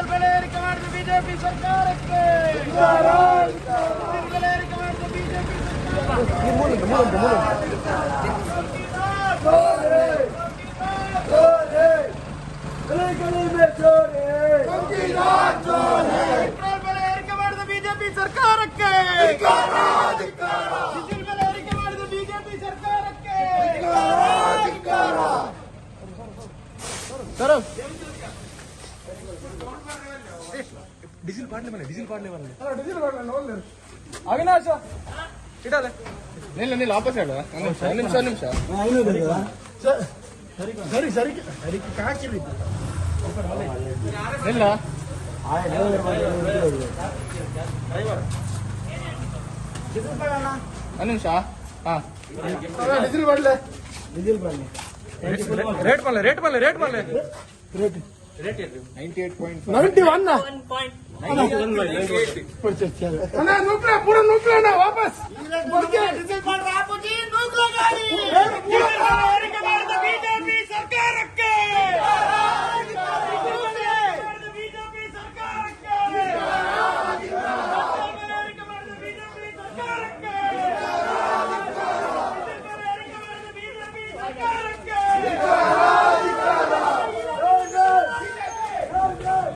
Petrol ಬೆಲೆ ಏರಿಕೆ ಮಾಡಿದ ಬಿಜೆಪಿ ಸರ್ಕಾರಕ್ಕೆ. ಡೀಸೆಲ್ ಬೆಲೆ ಏರಿಕೆ ಮಾಡಿದ ಬಿಜೆಪಿ ಸರ್ಕಾರ. गली गली में चोर है। ಪೆಟ್ರೋಲ್ ಬೆಲೆ ಏರಿಕೆ ಮಾಡಿದ ಬಿಜೆಪಿ ಸರ್ಕಾರಕ್ಕೆ. ಡೀಸೆಲ್ ಬೆಲೆ ಏರಿಕೆ ಮಾಡಿದ ಬಿಜೆಪಿ ಸರ್ಕಾರಕ್ಕೆ. ಸರ್, ಡೀಸೆಲ್ ಪಾಡ್ಲೆ ಮನೆ, ಡೀಸೆಲ್ ಪಾಡ್ಲೆ ಮನೆ. ಅವಿನಾಶ ಇಡಲೆ. ನಿಲ್ಲ ನಿಲ್ಲ, ವಾಪಸ್ ಹೇಳು. ಒಂದು ನಿಮಿಷ, ಒಂದು ನಿಮಿಷ, ಒಂದು ನಿಮಿಷ. ಸರಿ ಸರಿ ಸರಿ, ಕಾಕಿರಿ. ನಿಲ್ಲ. ಒಂದು ನಿಮಿಷ, ಹಾ. ಡೀಸೆಲ್ ಮಾಡಲೆ, ಡೀಸೆಲ್ ಮಾಡಲೆ. ರೇಟ್ ಮಲ್ಲೆ, ರೇಟ್ ಮಲ್ಲೆ, ರೇಟ್ ಮಲ್ಲೆ. 98 point 91. ಅಣ್ಣ, ನೂಕ್ಲೆ ಪೂರ ನೂಕ್ಲೆ ಅಣ್ಣ, ವಾಪಸ್.